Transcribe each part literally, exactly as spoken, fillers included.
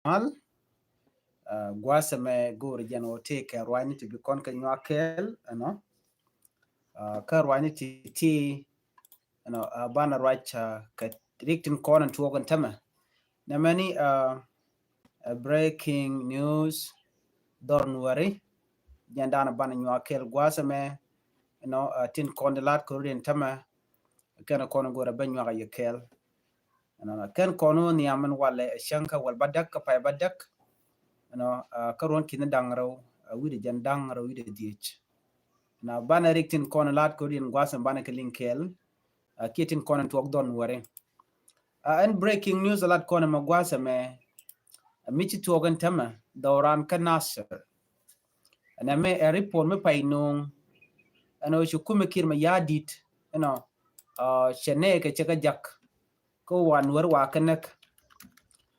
mal. Gua̱a̱th ɛmɛ go̱o̱ri jɛn ɣöö tëë kɛ ruacni ti bi kɔn kɛ nyuak kɛɛl ɛnɔ. Kä ruacni ti ti ɛnɔ banɛ ruac kɛ rik tin kɔn in tuɔɔk in tämɛ. Nɛmɛni breaking news dhɔr Nuäri. Jɛn danɛ banɛ nyuak kɛɛl gua̱a̱th ɛmɛ ɛnɔ tin kɔn di la̱t kɛ rut in tämɛ. Kɛn kɔn go̱o̱rɛ ben nyuak a yɛ kɛɛl. Ɛnɔ kɛn kɔn wä nhiam min walɛ ɛ cäŋ kä wäl ba däk kä pay ba däk. Ɛnɔ kä ruɔ̱n ki̱n da̱ŋ rɛw wi̱dɛ jɛn da̱ŋ rɛw wi̱dɛ dhiec. Ɛnɔ banɛ rik tin kɔn la̱t kɛ rut in gua̱a̱th ɛmɛ banɛ kɛ liŋ kɛɛl. Kiɛ tin kɔn in tuɔɔk dhɔr Nuäri. Ɛn breaking news lat kɔn ɛmɛ gua̱a̱th ɛmɛ mi ci tuɔɔk in tämɛ dhɔran kä Nasir. Ɛn ɛmɛ ɛ report mi pay nuŋ ɛn ɣöö ci kumɛ Kiir Mayardit ɛnɔ cɛ nɛɛkɛ cɛ kä jak. Kä wa Nuäri wa kä näk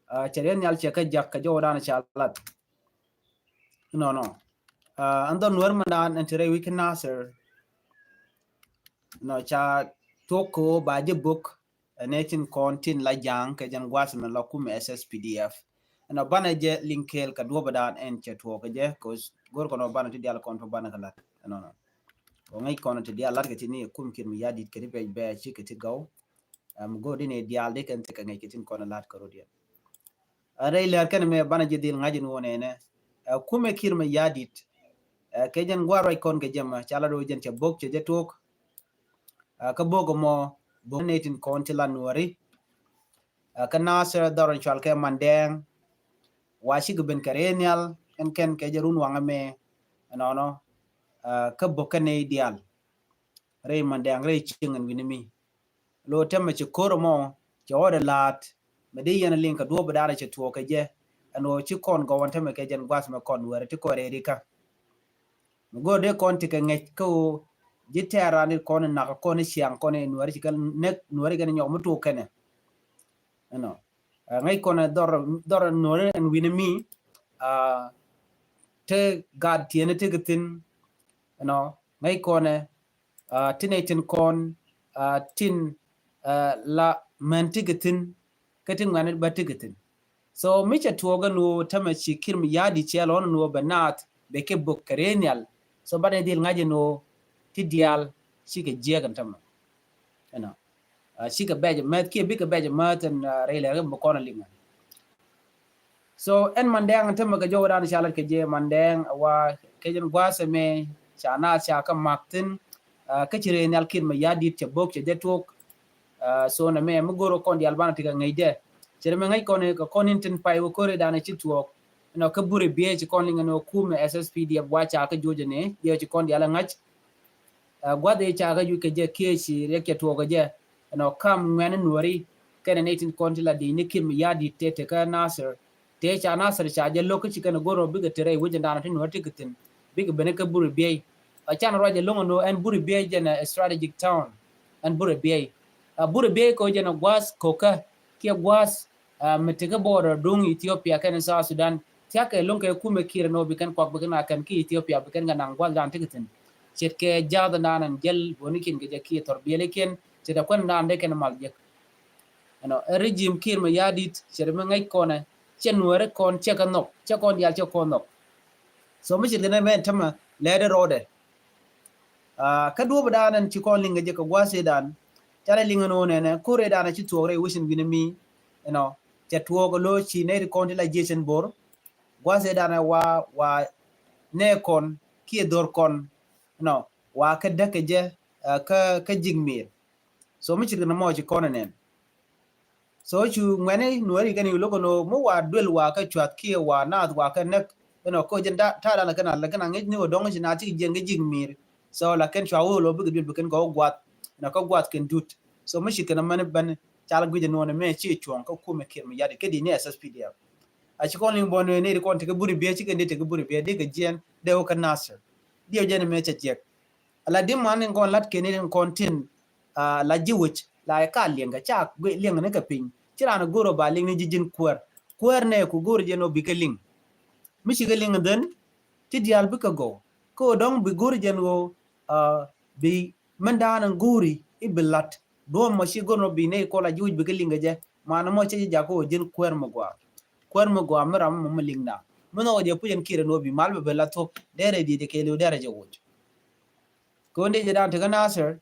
cɛ riɛn nhial cɛ kä jak kɛ jɔwdan ca lat. Nɔnɔ ɛn dhɔr Nuäri mɛndan ɛn ti rɛy wi̱c kä Nasir. Nɔ ca tuɔk kɛ ɣöö ba jɛ bok. Ɛn ɛ tin kɔn tin la ja̱a̱ŋ kɛ jɛn gua̱a̱th mɛn la kumɛ S S P D F. Ɛnɔ banɛ jɛ liŋ kɛɛl kɛ duɔ̱pɛ daan ɛn cɛ tuɔɔk kɛ jɛ kɛ go̱r kɔn ɔ banɛ ti dial kɔn tuɔk banɛ kɛ la̱t. Ɛnɔnɔ kɔ ŋäc kɔn ti dial la̱t kɛ ti ni kum Kiir Mayardit kɛ ti pɛc bɛɛ ci kɛ ti gɔw. Ɛm go̱r di ni dial di kɛn ti kɛ ŋäc kɛ tin kɔn la̱t kɛ rut yɛn. Ɛn rɛy lɛr kɛn mɛ banɛ jɛ dhil ŋa̱c in wä nɛnɛ. Ɛ kumɛ Kiir Mayardit. Ɛ kɛ jɛn gua̱a̱r ruac kɔn kɛ jɛ mɛ ca la do̱ jɛn cɛ bok cɛ jɛ tuɔk. Kä bok mɔ bok ni tin kɔn ti la Nuäri. Kä Nasir dhɔr in cual kɛ Mandɛɛŋ. Wa cikɛ ben kɛ rɛy nhial ɛn kɛn kɛ jɛ run waŋä mɛ. Ɛnɔnɔ kä bok kɛ ni dial. Rɛy Mandɛɛŋ rɛy cieŋ ɛn wi̱ni mi. Lo tɛmɛ ci ko̱r mɔ cɛ ɣɔdɛ la̱a̱t. Mɛ di yɛn liŋ kɛ duɔ̱ɔ̱p daanɛ cɛ tuɔɔk kɛ jɛ. Ɛn ɣöö ci kɔn gɔwän tɛmɛ kɛ jɛn gua̱a̱th mɛ kɔn Nuäri ti kɔn rɛy rikä. Mi go̱o̱r dee kɔn ti kɛ ŋäc kä ɣöö ji̱ tɛɛr raan dit kɔn in nak kɔn in ciaŋ kɔn in Nuäri ci kɛ näk Nuäri kɛn nyɔk mi tuɔɔk kɛnɛ. Ɛnɔ ŋäc kɔn dhɔr dhɔr Nuäri ɛn wi̱ni mi. Te gaat tiɛni ti kɛ thi̱n. Ɛnɔ ŋäc kɔn ɛ tin ɛ tin kɔn tin la mɛn ti kɛ thi̱n. Kä ti ŋuɛ̈ni bä ti kɛ thi̱n. So mi cɛ tuɔɔk ɛn ɣöö tämɛ ci Kiir Mayardit cɛ lɔn ɛn ɣöö bɛ naath bɛ kɛ bok kɛ rɛy nhial. So banɛ dhil ŋa̱c ɛn ɣöö ti diaal cikɛ jiɛk ɛn tämɛ. Ɛnɔ cikɛ bɛc mäth kiɛ bikɛ bɛc mäth ɛn rɛy lɛr kɛ bɛ kɔn ɛ liŋ ɛn. So ɛn Mandɛɛŋ tämɛ kɛ jɔwdan ca lat kɛ jɛ Mandɛɛŋ wa kɛ jɛn gua̱a̱th ɛmɛ ca naath ca kä mak thi̱n. Kä ci rɛy nhial Kiir Mayardit cɛ bok cɛ jɛ tuɔk. So nɛ mɛ mi go̱r kɔn dial banɛ ti kɛ ŋäc dɛ cɛ mɛ ŋäc kɔn kɛ kɔn in tin pay wä ko̱r idan ci tuɔk. Ɛnɔ kä buri biɛ ci kɔn liŋ ɛn ɣöö kumɛ S S P D F wa ca kä juɔc ɛnɛ jɛ ci kɔn dial ɛ ŋa̱c. Gua̱th i̱ ca kä juc kɛ jɛ kiɛ ci riɛk cɛ tuɔɔk kɛ jɛ. Ɛnɔ kam ŋuɛ̈ni Nuäri kɛnɛ ni tin kɔn ti la di̱i̱ni Kiir Mayardit tëë te kä Nasir. Tëë ca Nasir ca jɛ lo̱k kä ci kɛn go̱r ɔ bikɛ te rɛy wec ɛn daanɔ ti Nuäri ti kɛ thi̱n bikɛ ben kä buri biɛy. Ɛ can ruac ɛlɔ̱ŋ ɛn ɣöö ɛn buri biɛy jɛn ɛ strategic town. Ɛn buri biɛy ɛ buri biɛy kɛ ɣöö jɛn ɛ gua̱a̱th ko̱kä kiɛ gua̱a̱th mi te kä border duŋ Ethiopia kɛnɛ South Sudan. Thia̱kɛ lo̱ŋ kɛ kumɛ Kiir ɛn ɣöö bi kɛn kuak bi kɛn a kɛn ki Ethiopia bi kɛn kɛ naŋ gua̱th dan ti kɛ thi̱n. Ce̱tkɛ ja̱th dan ɛn jäl bonikiɛn kɛ jɛ kiɛ thɔr biɛlikiɛn ce̱tkɛ kuɛn dan dee kɛn mal jek. Ɛnɔ ɛ regime Kiir Mayardit ce̱tkɛ mi ŋäc kɔnɛ cɛ Nuäri kɔn cɛ kɛ nhɔk cɛ kɔn diaal cɛ kɔn nhɔk. So mi ce̱tkɛ nɛ mɛn tämɛ lɛɛt ɛ rɔɔdɛ. Kä duɔ̱ɔ̱p dan ɛn ci kɔn liŋ kɛ jɛ kɛ gua̱a̱th ëëdan. Canɛ liŋ ɛn ɣöö nɛnɛ ko̱r ëëdan ɛ ci tuɔɔk rɛy wecin wi̱nɛ mi. Ɛnɔ cɛ tuɔɔk ɛ lo̱ ci nɛy ti kɔn ti la jiec ɛn bo̱r. Gua̱a̱th ëëdan ɛ wa wa nɛ kɔn kiɛ dho̱r kɔn. Ɛnɔ wa kä däk kɛ jɛ kä kä ji̱k mi̱i̱r. So mi ce̱tkɛ nɛ mɔ ci kɔn ɛ nɛn. So cu ŋuɛ̈ni Nuäri kɛn i̱ lo̱k ɛn ɣöö mi wa duel wa kä cua̱th kiɛ wa naath wa kä näk. Ɛnɔ kä jɛn ta̱a̱ dan lɛ kɛn a lɛ kɛn a ŋi̱c ni ɣöö dɔ̱ŋ ci naath cikɛ jiɛn kä ji̱k mi̱i̱r. So la kɛn cua wee lo̱ bikɛ duel bi kɛn kɛ wä gua̱th. Ɛnɔ kä gua̱th kɛn dut. So mi ci kɛn a mɛn ben cal guic ɛn ɣöö nɛ mɛ ci cuɔ̱ŋ kä kumɛ Kiir Mayardit kä di̱t ni S S P D F. A ci kɔn liŋ bɔn ni ri kɔn tekɛ buri biɛ cikɛ ni tekɛ buri biɛ dikɛ jiɛn dee wä kä Nasir. Diɛ jɛn mɛ cɛ jiɛk. Ala di man in kɔn lat keni in kɔn tin la ji̱ wec la ka liɛŋ kɛ ca liɛŋ ni kɛ piny. Ci ran go̱r ba liŋ ni ji̱ ji̱n kuäär. Kuäär nɛ ku go̱r jɛn ɔ bikɛ liŋ. Mi cikɛ liŋ dhän ti diaal bikɛ gɔw. Kä ɔ dɔ̱ŋ bi go̱r jɛn ɣöö bi mɛn da̱a̱n in go̱ri i̱ bi lat. Duɔ̱ɔ̱m mɔ ci go̱r nɔ bi nɛ kɔn la ji̱ wec bikɛ liŋ kɛ jɛ. Man mɔ cɛ ji̱ jakä ɣöö ji̱n kuäär mɛ gua̱a̱. kuäär mi gɔaa mi ram mɔ mi liŋ na. Mi nhɔkɛ jɛ puc ɛn kiɛ rɛ ni wä bi mal bɛ ben la thuɔ̱k, derɛ diɛ jɛ kɛɛliw derɛ jɛ woc. Kɛ ɣöö dee jɛ dan tekä Nasir,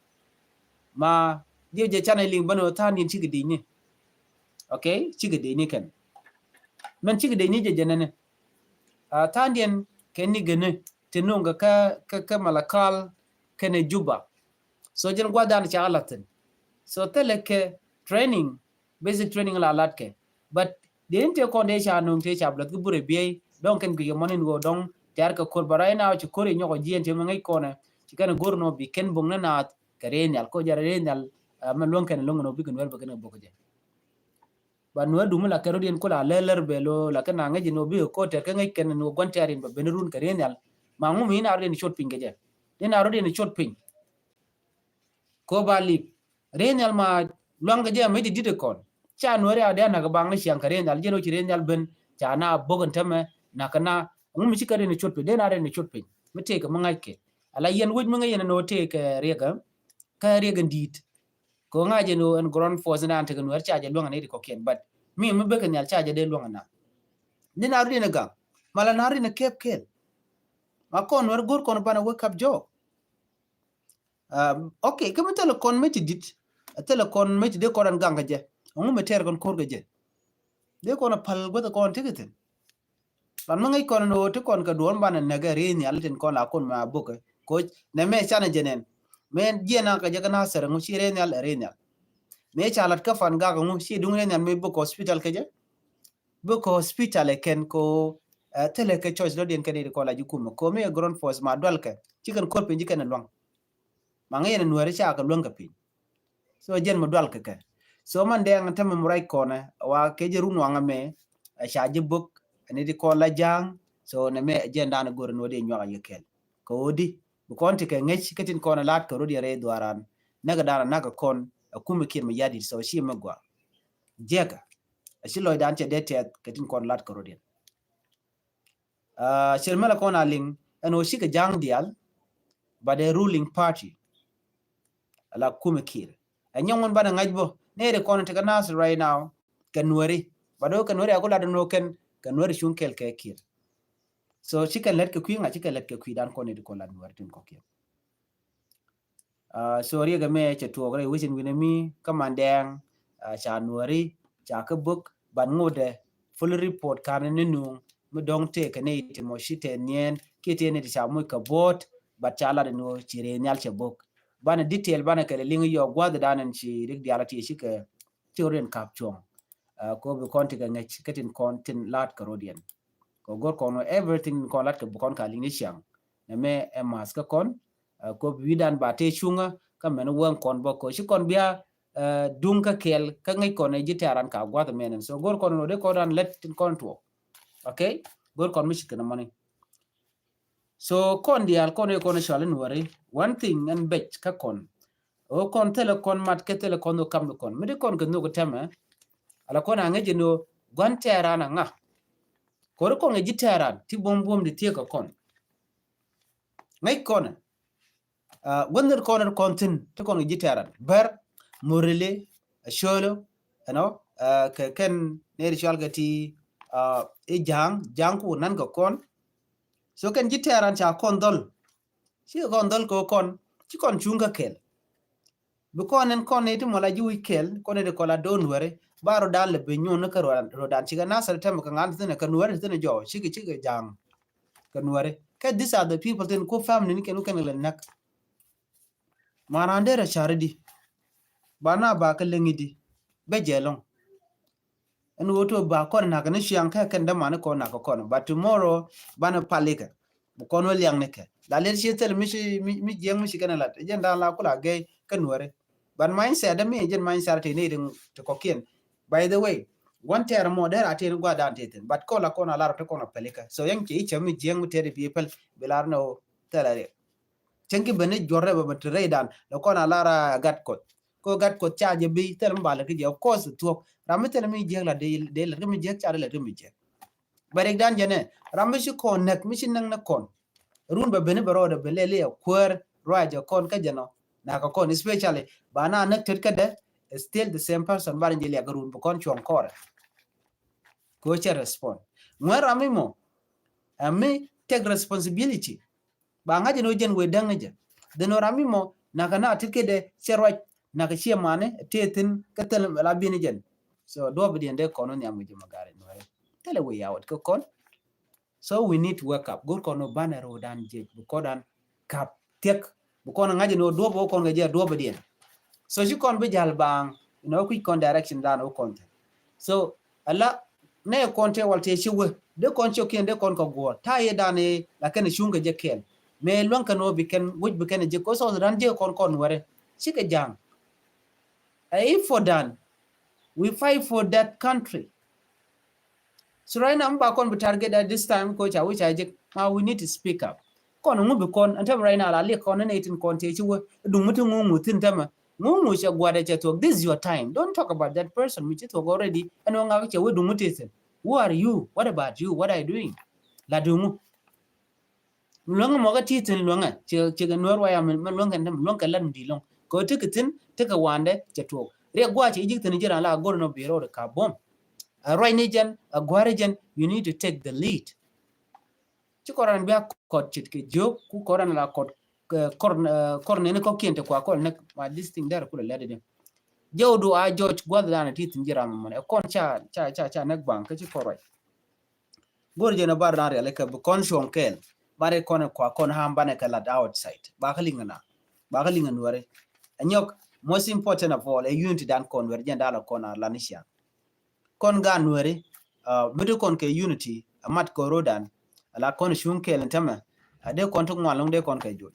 ma diɛ jɛ canɛ liŋ bä ni wä tha̱a̱ŋ diɛn cikɛ di̱cni. Okay, cikɛ di̱cni kɛn. Mɛn cikɛ di̱cni jɛ jɛ nɛnɛ. A tha̱a̱ŋ diɛn kɛn ni gɛnɛ ti nuŋkɛ kä, kä, kä Malakal kɛnɛ Juba. So jɛn gua̱th dan ca lathin. So thilɛ kɛ training, basic training la lat kɛ. But diɛn tëë kɔn dee ca nuŋ tëë ca blɔth ki burɛ biey dɔŋ kɛn guic kɛ mɔni ni ɣöö dɔŋ tɛ̈r kɛ ko̱r, but right now ci ko̱r inyɔk ɔ jiɛn tëë mɛ ŋäc kɔnɛ. Ci kɛn go̱r nɔ bi kɛn boŋ ni naath kɛ rɛy nhial, ko̱ jɛ rɛy nhial, ah, mɛ luäŋ kɛn luäŋ nɔ bikɛ Nuɛr bɛ kɛn kɛ bok jɛ. Ba Nuɛr dumi la kɛn rɔ diɛn kula lɛl lɛr bɛ lo la kɛn a ŋäc ni wä bikɛ ko̱r tɛr kɛ ŋäc kɛn ni wä gua̱n tɛr in bɛ ben run kɛ rɛy nhial. Ma ŋu mi in a rɔ diɛn cot piny kɛ jɛ. In a rɔ diɛn cot piny. Ko ba lip. Rɛy nhial ma luaŋ kɛ jɛ mec ti dit kɔn. Ca Nuɛri a dee a nak baŋ ni ciaŋ kɛ rɛy nhial, jɛn wä ci rɛy nhial ben ca na bok in tämɛ nak na. Ŋu mi ci kɛ rɛy ni cot piny, dee na rɛy ni cot piny. Mi tëëkɛ mi ŋa̱ckɛ. Ala yɛn wec mi ŋäc yɛn ni wä tëëkɛ riɛk, ɛ? Kä riɛk in di̱i̱t. Ko ŋa̱c yɛn ni wä ɛn ground force ni an tekɛ Nuɛr ca jɛ luäŋ ni ti kɔkiɛn. But mi, mi bekɛ nhial ca jɛ dee luäŋ na. Ni na rɛy ni gaŋ. Mala na rɛy ni kɛp kɛl. Ma kɔn Nuɛr go̱r kɔn banɛ wake up jɔk. Um, okay, kä mi thilɛ kɔn mec ti dit, thilɛ kɔn mec ti dee kɔn ɛn gaŋ kɛ jɛ. Ɛŋu mi tɛr kɔn ko̱r kɛ jɛ? Dee kɔn a pal guäth kɔn ti kɛ thin. Lan mi ŋäc kɔn ni ɣöö ti kɔn kɛ duɔ̱ɔ̱r banɛ nɛkɛ rɛy nhial tin kɔn la kɔn ma bokɛ. Koc nɛ mɛ canɛ jɛ nɛn. Mɛ jiɛn a kɛ jɛ kä Nasir ɛŋu ci rɛy nhial ɛ rɛy nhial. Mɛ ca lat kä Fangak ɛŋu ci duŋ rɛy nhial mɛ bok hospital kɛ jɛ. Because hospital ɛ kɛn ko, eh, thilɛ kɛ choice lɔ diɛn kɛn iri kɔn la ji̱ kumɛ. Ko mi ɛ ground force ma dual kɛ. Ci kɛn ko̱r piny ji̱ kɛn ɛ luaŋ. Ma ŋäc yɛn ɛ Nuɛri ca kɛ luäŋ kɛ piny. So jɛn mi dual kɛ kɛ. So man dɛŋ tämɛ mi ruac kɔnɛ, wa kɛ jɛ run waŋɛ mɛ, ɛ ca ji̱ bok, ɛn iti kɔn la ja̱a̱ŋ. So nɛ mɛ jɛn dan go̱r ɛn wä di nyuak a yɛ kɛl. Kɛ wä di, bi kɔn ti kɛ ŋäc kä tin kɔn ɛ lat kɛ run diɛn rɛy dhuaran. Näk ɛ dan ɛ nak ɛ kɔn, ɛ kumɛ kiɛn mi yadit. So ci mi gua. Jiɛkä. A ci lɔcdan cɛ dee tɛth kɛ tin kɔn lat kɛ rɔ̱diɛn. Ah, cɛl mɛlɛ kɔn a liŋ ɛn ɣöö cikɛ ja̱a̱ŋ diaal, but the ruling party, ala kumɛ Kiir. Ɛ nyɔŋ ŋun banɛ ŋa̱c bä nɛɛri kɔn tekɛ Nasir right now kɛ Nuɛri. But ɣöö kɛ Nuɛri a ku lat ɛn ɣöö kɛn kɛ Nuɛri cuŋ kɛl kɛ Kiir. So cikɛ lät kɛ kui̱ ŋa̱c, cikɛ lät kɛ kui̱dan kɔn nɛɛri kɔn lat Nuɛri tin kɔ̱kiɛn. Ah, so riɛk ɛmɛ cɛ tuɔɔk rɛy wecin wi̱nɛ mi kä Mandɛɛŋ, ah, ca Nuɛri ca kä bök, ban ŋotdɛ full report kan ni nuŋ mi dɔ̱ŋ tëëkɛ ni ti mɔ ci tɛn niɛn kiɛ tëë ni ti ca moc kɛ buɔ̱ɔ̱t, but ca lat ni ɣöö ci rɛy nhial cɛ bök. Banɛ detail banɛ kɛlɛ liŋ yɔɔk gua̱thdan ɛn ci rik diaal a ti cikɛ ci ɣöö rin kap cuɔ̱ŋ. Ah, ko bi kɔn ti kɛ ŋäc kä tin kɔn tin la̱t kɛ rɔ̱diɛn. Kɛ go̱r kɔn wä everything kɔn lat kɛ bi kɔn ka liŋ ni ciaŋ. Nɛ mɛ ɛ math kä kɔn, ah, ko bi wi̱dan ba tëë cuŋä kä mɛn wäŋ kɔn bä ko ci kɔn bia, ah, duŋ kä kɛɛl kä ŋäc kɔn ɛ ji̱ tɛ̈ran ka gua̱th mɛn. So go̱r kɔn wä dee kɔn ran lät tin kɔn tuɔɔk. Okay? Go̱r kɔn mi ci kɛn mɔni. So kɔn diaal kɔn i̱ kɔn i̱ cɔal in wäri. One thing ɛn bec kä kɔn. Ɣöö kɔn thilɛ kɔn mat kɛ thilɛ kɔn dhok kam kɔn. Mi di kɔn kɛ nhök tɛmɛ. Ala kɔn a ŋäc in ɣöö gua̱n tɛɛran a ŋa. Kɔri kɔn kɛ ji̱ tɛɛran ti buɔ̱m buɔ̱m di thiek kɛ kɔn. Ŋäc kɔn. Ah, gua̱n dhok kɔn kɔn thi̱n ti kɔn kɛ ji̱ tɛɛran. Bär, Murili, Acolo, you know, ah, kɛ kɛn nɛɛri cɔal kɛ ti, ah, i̱ ja̱a̱ŋ, ja̱a̱ŋ ku nan kɛ kɔn. So kɛn ji̱ tɛɛran ca kɔn dhɔl. Ci kɔn dhɔl kɛ kɔn, ci kɔn cuŋ kä kɛl. Bi kɔn ɛn kɔn ni ti mɔ la ji̱ wi̱c kɛl, kɔn ni ti kɔn la do̱n wɛri, ba rɔ dan lɛ bi nyuɔn ni kä rɔ dan, rɔ dan cikɛ Nasir tɛm kɛ ŋa̱n thi̱n kɛ Nuɛri thi̱n jɔw, cikɛ, cikɛ ja̱a̱ŋ kɛ Nuɛri. Kɛ these are the people thi̱n ku family ni kɛn ku kɛn lɛ näk. Ma raan derɛ cari di. Ba na ba kä leŋi di. Bɛ jɛ lɔŋ. Ɛn ɣöö ti ba kɔn nak ni ciaŋ kɛ kɛn dämani kɔn nak kɔn. But tomorrow banɛ pali kɛ. Bi kɔn wä liaŋ ni kɛ. La lɛt ci thil mi ci, mi, mi jiɛŋ mi ci kɛn lat. Jɛn dan la kula gɛy kɛ Nuɛri. But mindset dämi jɛn mindset ti ni ti kɔkiɛn. By the way, gua̱n tɛɛr mɔ derɛ a ti ni gua̱dan ti thin. But kɔn la kɔn a lar ti kɔn a pali kɛ. So yɛn ci i̱ cɛ mi jiɛŋ mi tɛɛr bi pɛl bi lar ni ɣöö thil a ri. Cäŋ ki ben ni juɔ̱r rɛp bɛ ti rɛydan lɛ kɔn a lar a Gat Kuɔth. Ko Gat Kuɔth ca jɛ bi thil mi ba lät ki jɛ, of course, thuɔ̱k. Ram mi thil mi jiäk la dee, dee lät ki mi jiäk, ca dee lät ki mi jiäk. Bɛ rikdan jɛ nɛ, ram mi ci kɔn näk, mi ci näk ni kɔn. Run bɛ ben ni bɛ rɔɔdɛ bɛ lɛl iɛ kuäär ruacɛ kɔn kä jɛ nɔ. Nak kɛ kɔn, especially ba na näk tet kädɛ, still the same person, ba rin jɛ liak run bɛ kɔn cuɔ̱ŋ kɔrɛ. kɛ ɣöö cɛ respond. Ŋuɛ ram mi mɔ ɛ mi take responsibility. Ba ŋa̱c ɛn ɣöö jɛn wëë däŋ ni jɛ. Then ɣöö ram mi mɔ nakä na ti kedɛ cɛ ruac nakä ciɛ mani tëë thi̱n kä thil la bi̱n jɛn. So duɔ̱ɔ̱p diɛn dee kɔn wä nhiam kɛ jɛ mɔ gari nuɛri thilɛ wëë yawät kä kɔn. So we need to wake up. Go̱r kɔn wä banɛ ro̱o̱dan jek bi kɔdan kap thiɛk bi kɔn ŋa̱c ɛn ɣöö duɔ̱ɔ̱p wä kɔn kɛ jɛ duɔ̱ɔ̱p diɛn. So ci kɔn bi jal baaŋ inɔ kui̱c kɔn direction dan wä kɔn thi̱n. So ala nɛ kɔn tɛ wal tɛ ci wä dee kɔn ciokiɛn dee kɔn kɛ guɔ̱ɔ̱r ta̱a̱ yɛ dan ɛ la kɛn cuŋ kɛ jɛ kɛɛl. Mɛ luäŋ kɛn wä bi kɛn wi̱c bi kɛn jɛ kɔ South Sudan jɛ kɔn kɔn wɛrɛ cikɛ ja̱a̱ŋ. Ɛ if for dan we fight for that country. So right now mi ba kɔn bi target at this time ko ca wi̱c a jɛ ma we need to speak up. Kɔn ŋu bi kɔn ɛn tɛmɛ right now la liɛk kɔn ɛn eighteen kɔn tɛ ci wä duŋ mi ti ŋu ŋu thi̱n tɛmɛ. Ŋu ŋu cɛ gua̱dɛ cɛ thuɔ̱k, this is your time. Don't talk about that person mi ci thuɔ̱k already. Ɛn wä ŋak cɛ wä duŋ mi ti thi̱n. Who are you? What about you? What are you doing? La duŋ ŋu. Luäŋä mɔ kä ti thi̱n luäŋä cɛ cɛ kɛ nuɛr waya mi luäŋ kɛ luäŋ kɛ lat mi di lɔŋ kɛ ti kɛ thi̱n ti kɛ wandɛ cɛ tuɔk. Riɛk gua̱a̱ cɛ ji̱ thi̱n ji̱ ran la go̱r nɔ bi ro̱o̱d ka buɔ̱m. A ruac ni jɛn a gua̱a̱r jɛn, you need to take the lead. Ci kɔr ran bia kɔt cit kɛ jiök ku kɔr ran la kɔt kɔr kɔr neni kɔkiɛn te kua kɔl nek ma this thing dɛr kulɛ lɛt di. Jɛ wä du a jɔc gua̱th dan ti thi̱n ji̱ ram mɔn ɛ kɔn ca ca ca ca nek baŋ kä ci kɔr ruac. Go̱r jɛn a bar dan riali kɛ bi kɔn cuɔ̱ŋ kɛɛl. Bar i kɔn kua kɔn ham banɛ kɛ lat outside. Bakä liŋ na. Bakä liŋ nuɛri. Ɛ nyɔk most important of all ɛ unity dan kɔn nuɛri jɛn dal a kɔn a lani ciaŋ. Kɔn gaat nuɛri mi ti kɔn kɛ unity a mat kɔn ro̱dan. A la kɔn cuŋ kɛɛl in tämɛ a dee kɔn ti ŋuan loŋ dee kɔn kɛ jot.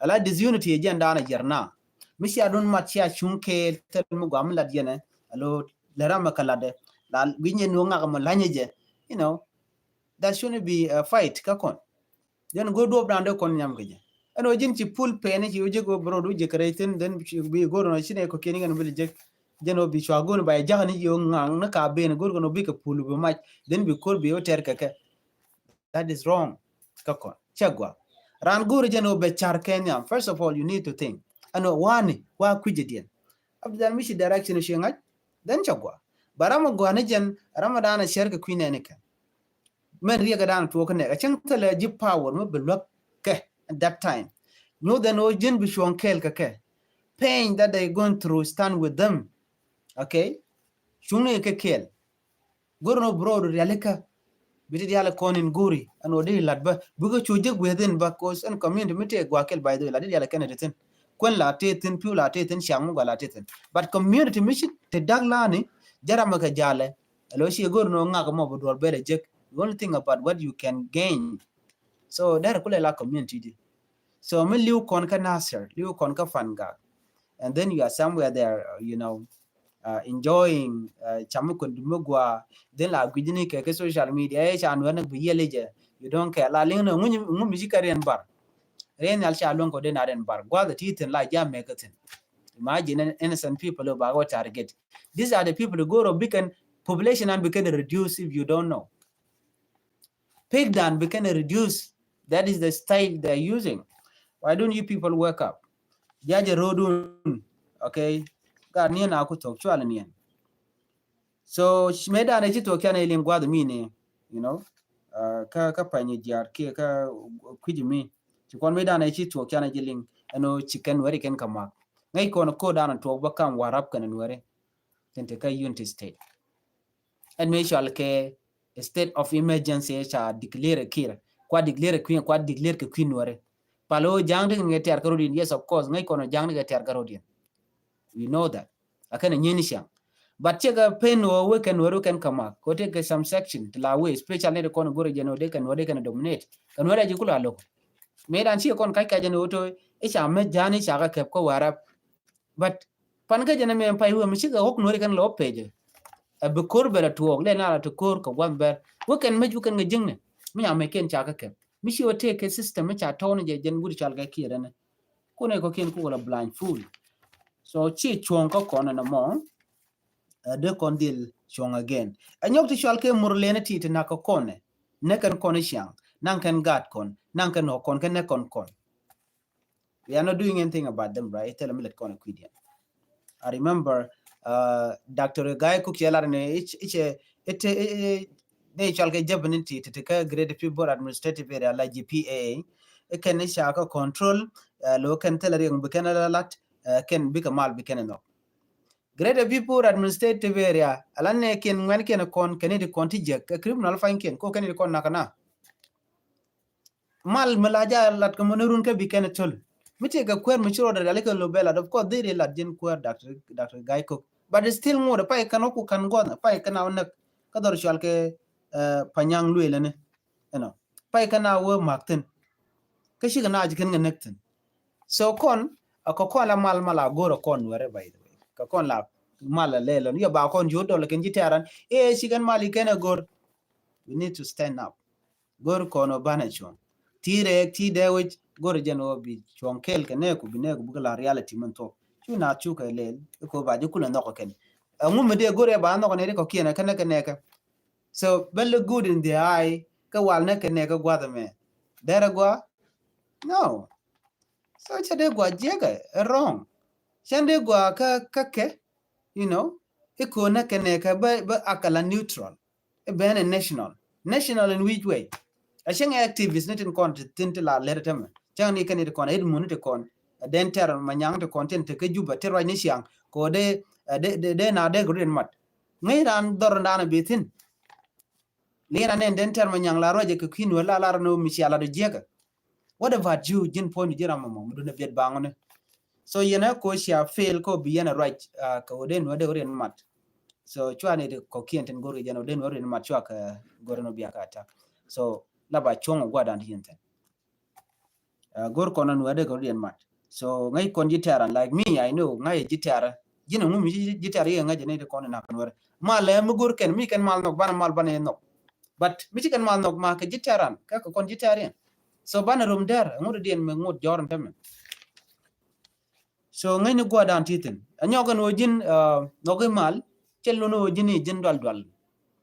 A la disunity ɛ jɛn dan a yɛr na. Mi cia dun mat cia cuŋ kɛɛl thil mi guam mi lat yɛnɛ a lo lɛ ram a kɛ latdɛ la guinyɛ ni wä ŋak mɔ lanyɛ jɛ. You know, that shouldn't be a fight kä kɔn. Jɛn go̱o̱r duɔ̱ɔ̱p dan dee kɔn nyam kɛ jɛ. Ɛn ɣöö ji̱n ci pul pɛɛni ci wä jek wä bärɔw du jek kɛ rɛy thi̱n then bi go̱o̱r nɔ ci nɛ kɔ kiɛn kɛn bi lɛ jek. Jɛn ɣöö bi cua go̱o̱r ni ba yɛ jakä ni ci wä ŋaŋ ni ka ben go̱o̱r kɛn wä bi kɛ pul bi mac then bi ko̱r bi wä tɛr kɛ kɛ. That is wrong. Kä kɔn cɛ gua ran go̱o̱r jɛn ɣöö bɛ car kɛ nhiam. First of all you need to think ɛn ɣöö wani wa kui̱c jɛ diɛn. Abdi dan mi ci direction ci ŋa̱c then cɛ gua. Ba ram a gua ni jɛn ram a dan a cɛr kɛ kui̱ nɛni kɛn. Mɛn riɛk dan tuɔk kɛ nɛk a cäŋ thilɛ ji̱ power mi bi luäk kɛ at that time. Nyuth ɛn ɣöö ji̱n bi cuɔ̱ŋ kɛɛl kɛ kɛ. Pain that they going through stand with them. Okay. Cuŋni kɛ kɛɛl. Go̱r nɔ bro du rialikä. Bi ti dial kɔn in go̱ri ɛn ɣöö di lat bä bikɛ cu jek within bä cause ɛn community mi tëë gua kɛɛl by the way la di dial kɛn ti thin. Kuɛn la tëë thin piu la tëë thin ciaŋ mi gua la tëë thin but community mi ci ti dak lani. Jaramɛ kɛ jalɛ. Alo ci go̱r nɔ ŋak mɔ bi duɔr bɛl a jek. The only thing about what you can gain. So dɛr kulɛ la community di. So mi liw kɔn kä Nasir liw kɔn kä Fangak. And then you are somewhere there, you know, uh, enjoying cam mi kɔn dumi gua. Then la guijini kɛ kɛ social media ɛ ca nuɛr ni bi yiɛli jɛ. You don't care la liŋ ni ŋu mi ci kɛ riɛn bar. Riɛn yal ca luɛŋ kɔ den a riɛn bar guath ti thin la jam mɛ kɛ thin. Imagine innocent people ba go target. These are the people go ro bikɛn population an bikɛn reduce if you don't know. Pig dan bikɛn reduce. That is the style they are using. Why don't you people wake up? Jaja rodun. Okay. Gat niɛn a ku thok cual niɛn. So me dan a ci thok can a liŋ guath mi ni, you know. Uh, ka ka pany jiar ki ka kuji mi. Ci kɔn me dan a ci thok can a ji liŋ. Ɛn ɣöö ci kɛn wɛri kɛn ka mak. Ŋäc kɔn ko dan a tuɔk ba kam warap kɛn wɛri. Kɛn te ka unity state. Ɛn me cual kɛ state of emergency ca declare kir kua declare queen kua declare kɛ queen wɛrɛ. Palo jaŋ ti kɛ tiar kɛ rodian. Yes, of course, ŋäc kɔnɔ jaŋ ti kɛ tiar kɛ rodian. We know that. Akɛn a nyeni ciaŋ. But cɛ kɛ pen wä wä kɛn wä wä kɛn kama ko te kɛ some section ti la wä special ni kɔn goro jɛn wä de kɛn wä de kɛn dominate kɛn wä de ji kula lok. Me dan ci kɔn kac kac jɛn wä to ica me jani ca kɛ kɛp ko warap. But pan kä jɛn mɛ pay wä mi cikɛ ɣɔk nuɔri kɛn lɔ pɛjɛ. A bi ko̱r bɛ la tuɔɔk lɛ na la ti ko̱r kɛ gua̱n bɛr wä kɛn mec wä kɛn kɛ jiŋni. Mi nya mɛ kɛn ca kä kɛp mi ci wä tëë kɛ system mi ca tɔɔni jɛ jɛn wut cal kɛ kiɛ dɛnɛ. Kunɛ kɔ kiɛn kukɛ la blind fool. So ci cuɔ̱ŋ kä kɔn ɛn ɛmɔ. Ɛ dee kɔn dhil cuɔ̱ŋ again. Ɛ nyɔk ti cual kɛ mur lɛni ti ti nak kɛ kɔn ɛ nɛ kɛn kɔn ɛ ciaŋ naŋ kɛn gaat kɔn naŋ kɛn ɣɔk kɔn kɛ nɛ kɔn kɔn. We are not doing anything about them, right? Tell me let kɔn kuidian. I remember uh, Doctor Guy Cook yɛ lar ni ice ice ite Dee cɔal kɛ jɛpɛn in ti ti ti kä Greater Pibor Administrative Area la G P A A. Ɛ kɛn i̱ ca kä control, ɛ, lo kɛn thilɛ riɛŋ bi kɛn la lat, ɛ, kɛn bikɛ mal bi kɛn nhɔk. Greater Pibor Administrative Area, ala nɛ kiɛn ŋuɛn kiɛn kɔn kɛn i̱ ti kɔn ti jek, ɛ criminal fine kiɛn, ko kɛn i̱ ti kɔn nakä na. Mal mi la ja lat kɛ mɔni run kä bi kɛn töl. Mi ti kɛ kuɛɛr mi ci rɔɔdɛ riali kɛ lo bɛ lat, of course, dhiri lat ji̱n kuɛɛr Doctor, Doctor Gai Kok. But it's still ŋot, pay kɛn wä ku kɛn guɔth, pay kɛn a wä näk. Kä dhɔr cual kɛ, eh, Panyaŋ Luelɛ ni. You know, pay kɛn a wä mak thin. Kä cikɛ na ci kɛn kɛ näk thin. So kɔn, a kɛ kɔn la mal, mal a go̱r a kɔn wɛrɛ, by the way. Kɛ kɔn la mal a lɛ lɔn. Yɔ ba kɔn ji̱ wä dɔl kɛn ji̱ tɛran. Eh, ci kɛn mal i kɛn a go̱r. We need to stand up. Go̱r kɔn ɔ banɛ cuɔ̱ŋ. Ti rɛɛk ti dee wec go̱r jɛn ɔ bi cuɔ̱ŋ kɛɛl kɛ nɛɛku bi nɛɛku bikɛ la reality min thuɔ̱k. Cu na cukɛ lɛl ikɔ ba ji̱ kulɛ nhɔk kɛn. Ɛŋu mi dee go̱r ɛ ba nhɔk nɛɛri kɔ kiɛn ɛ kɛnɛ kɛ nɛɛkɛ. So bä look good in the eye kä wal nɛ kɛ nɛɛkɛ gua̱th ɛmɛ. Derɛ gua? No. So cɛ dee gua jiɛkɛ ɛ wrong. Cɛn dee gua kä kä kɛ, you know, ikɔ nɛ kɛ nɛɛkɛ bä bä akala neutral. I̱ ben in national. National in which way? A cäŋ activist ni tin kɔn ti thin ti la lɛr tämɛ. Cäŋ ni kɛn ti kɔn, Edmund ti kɔn, a den tɛr ma nyaŋ ti kɔn tin ti kä Juba ti ruac ni ciaŋ. Ko de, a de, de, de na de grin mat. Ŋäc ran dhɔr dan a bi thin. Lina nen den tɛr ma nyaŋ la ruac kɛ kui̱n wä la la ran mi cia la do jiɛkɛ. What about you? Ji̱n puɔ̱ny ji̱ ram mɔmɔ mi dun a biɛt baŋ ni. So yɛn a ko cia fail ko bi yɛn a ruac, ah, kɛ wä den wä de wä rin mat. So cua ni di kɔ kiɛn tin go̱r kɛ jɛn wä den wä rin mat cua kɛ go̱r ni bia ka attack. So la ba cuɔ̱ŋ a guadan ti yɛn thin. Ah, go̱r kɔn ni wä de kɛ wä rin mat. So ŋäc kɔn ji̱ tɛran like me, I know ŋäc ji̱ tɛra. Ji̱n a ŋum ji̱ tɛra yɛ ŋäc ni di kɔn ni nak kɛn wä. Ma lɛ mi go̱r kɛn mi kɛn mal nhɔk banɛ mal banɛ yɛ nhɔk. But mi ci kɛn mal nhɔk ma kɛ ji̱ tɛran kɛ kɛ kɔn ji̱ tɛriɛn. So banɛ rom dɛr ŋut diɛn mi ŋut jɔr ni tämɛ. So ŋäcni gua̱dan ti thin. A nyɔk ɛn ɣöö ji̱n, uh, nhɔk i̱ mal, cɛ lun ɣöö ji̱n i̱ ji̱n dual dual.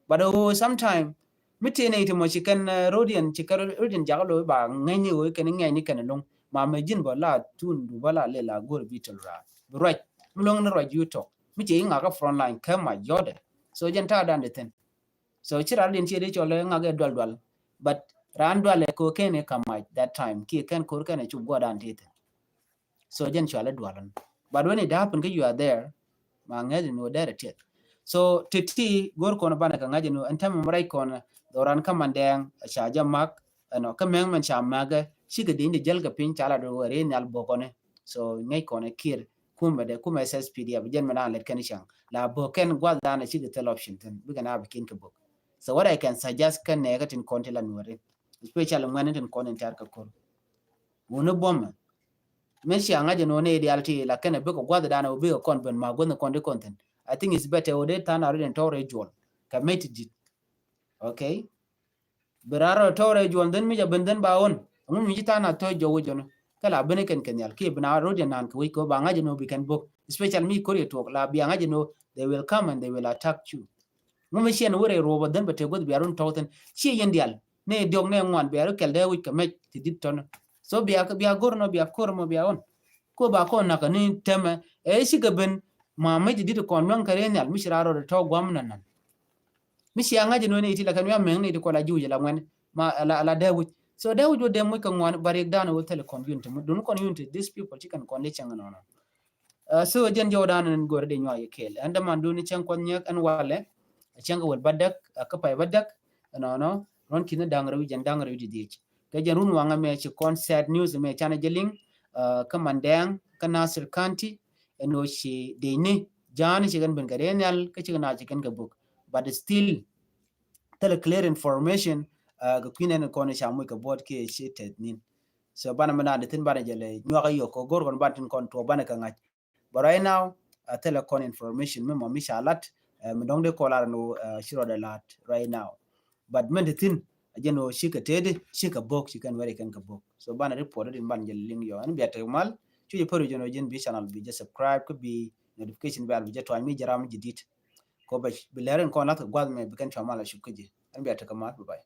But ɣöö sometime, mi ti nɛy ti mɔ ci kɛn, uh, rodiɛn, ci kɛn rodiɛn jakä lo̱ i̱ ba ŋäcni ɣöö kɛn i̱ ŋɛcni kɛn iluŋ. Ma mɛ ji̱n bä la tun du bä la lɛ la go̱r bi tɔl raar. Bi ruac, mi luɔ̱ŋ ni ruac yu tɔk. Mi ci i̱ ŋakä front line kä ma yɔdɛ. So jɛn ta̱a̱ dan di thin. So ci raan din ci di cɔl ŋak ɛ dual dual. But raan dual ɛ ko kɛn ɛ ka mac that time kiɛ kɛn kor kɛn ɛ cuk guɔ dan ti thin. So jɛn cɔal ɛ dual. But when it happen kɛ you are there, ma ŋɛth in wä dɛr ɛ tiɛth. So ti ti go̱r kɔn banɛ kɛ ŋa̱c in wä ɛn tɛmɛ mɛ rɛc kɔn dhɔran kä man dɛɛŋ ca jɛ mak ɛnɔ kä mɛŋ mɛn ca makɛ cikɛ di in di jäl kɛ piny ca la do wä ri nhial bokɔni. So ŋäc kɔn ɛ kir kumɛ dɛ kumɛ S S P D F jɛn mɛ na lɛt kɛn cäŋ la bok kɛn guath dan ɛ cikɛ thil option thin bikɛ na bi kin kɛ bok. So what I can suggest kɛn nɛ kɛ tin kɔn ti la nuɔri, especially ŋuɛn tin kɔn in tɛr kɛ kor. Wuni buɔmɛ mɛ cia ŋa̱c in wuni ideal ti la kɛn ɛ bikɛ guath dan ɛ bikɛ kɔn ben ma guath kɔn ti kɔn thin. I think it's better wuni than a ri den tɔrɛ juɔl kɛ mɛ ti dit. Okay. Bi raan rɔ tɔrɛ juɔn dhin mi jɛ ben dhin ba ɣɔn. Ŋu mi ji̱ tha̱a̱ŋ a thɔc jɔw wec jɔn. Kä la ben kɛn kɛn nhial kiɛ bi na rot jɛ naan kɛ wec kɛ ba ŋa̱c jɛ nɔ bi kɛn bok. Especially mi kor yɛ tuɔk la bia ŋa̱c jɛ nɔ, they will come and they will attack you. Ŋu mi ciɛn wä rɛ ruɔp a dhin bɛ tëk guth bia run tɔw thin. Ciɛ yɛn dial. Nɛ diɔk nɛ ŋuan bia run kɛl dee wec kɛ mɛc ti dit tɔn. So bia, bia gor nɔ bia kor mɔ bia ɣɔn. Ko ba kɔn nak ni tɛmɛ ɛ cikɛ ben ma mec ti dit kɔn nuaŋ kɛ rɛ nhial mi ci raan rɔ tɔw guam nan nan. Mi cia ŋa̱c in wen iti la kɛn wi̱i̱ a meŋ ni iti kɔn la ji̱ wi̱c la ŋuɛn ma la, la dee wi̱c. So dee wi̱c wä dee muc kɛ ŋuan ba riɛk dan wä thil kɔn yun ti mut dun kɔn yun ti these people ci kɛn kɔn di cäŋ nɔnɔ. Uh, so jɛn jɔw dan in gor di nyuak yɛ kɛɛl ɛn däman dun cäŋ kɔn nyɛk ɛn walɛ. Cäŋ kɛ wal ba däk, uh, kä pay ba däk nɔnɔ. Run kini daŋ rɛw jɛn daŋ rɛw di dhiec kɛ jɛn run waŋ mɛ ci kɔn sad news mɛ canɛ jɛ liŋ, uh, kä Mandɛŋ kä Nasir County. Ɛn ɣöö ci dec ni ja̱a̱n ci kɛn ben kɛ dee nhial kä ci kɛn a ci kɛn kɛ bok. But still thilɛ clear information, uh, kɛ kui̱n ɛn kɔn ca moc kɛ buɔt kiɛ ci tɛth nin. So banɛ mi naan di thin banɛ jɛ lɛ nyuak a yɔk kɛ go̱r kɔn ban tin kɔn tuɔ banɛ kɛ ŋa̱c. But right now, uh, thilɛ kɔn information mi mɔ mi ca lat, uh, mi dɔ̱ŋ di kɔn lar ni, uh, ci rɔdɛ lat right now. But min di thin a jɛn ɣöö cikɛ tëëdi cikɛ bok ci kɛn wɛri kɛn kɛ bok. So banɛ report di ban jɛ liŋ yɔ ɛn bia tek mal. Cu jɛ pär jɛn ɣöö jɛn bi channel bi jɛ subscribe kä bi notification bell bi jɛ tuany mi jɛ ram mi jɛ dit. Ko bɛ bi lɛr in kɔn lath kɛ guath mɛ bi kɛn cua mal a cup kä jɛ. Ɛn bia tek mal, bye bye.